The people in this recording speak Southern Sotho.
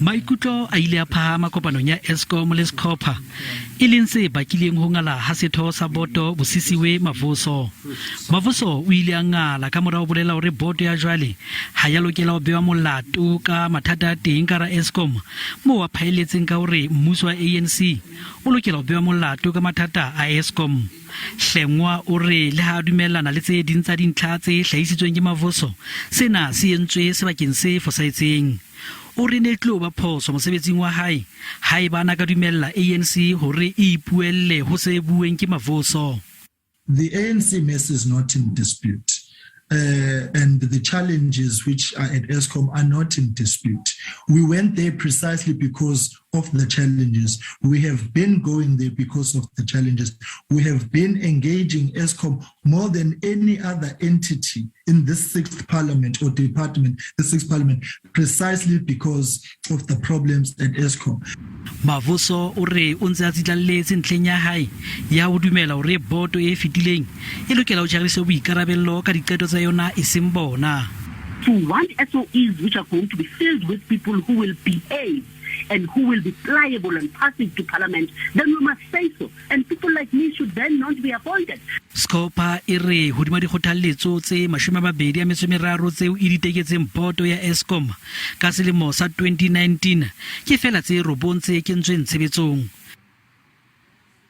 Maikutlo a ile a phahama kopanong ya Eskom le SCOPA, e leng se bakileng ho ngala ha setho sa boto Busisiwe Mavuso. Mavuso o ile a ngala ka mora ho bolela hore boto ya jwale ha ya lokela ho bewa molato ka mathata a teng ka hara Eskom, moo a phaelletseng ka hore mmuso wa ANC o lokela ho bewa molato ka mathata a Eskom. Hlengwa o re le ha a dumellana le tse ding tsa dintlha tse hlahisitsweng ke Mavuso, sena se entswe sebakeng se fosahetseng. O re ne e tlo ba phoso mosebetsing wa hae haeba a na ka dumella ANC hore e ipuelle ho se bueng ke Mavuso. The ANC mess is not in dispute. And the challenges which are at Eskom are not in dispute. We went there precisely because of the challenges. We have been going there because of the challenges. We have been engaging Eskom more than any other entity in this sixth parliament or department, the sixth parliament, precisely because of the problems at Eskom. Mavuso o re o ntse a tsitlalletse ntlheng ya hae ya ho dumela hore boto e fetileng e lokela ho jariswa boikarabello ka diqeto tsa yona eseng bona. To want SOEs which are going to be filled with people who will behave and who will be pliable and passive to parliament, then we must say so. And people like me should then not be appointed. Scopa e re hodima dikgothalletso tse 23 tseo e di teketseng boto ya Eskom ka selemo sa 2019 ke feela tse robong tse kentsweng tshebetsong.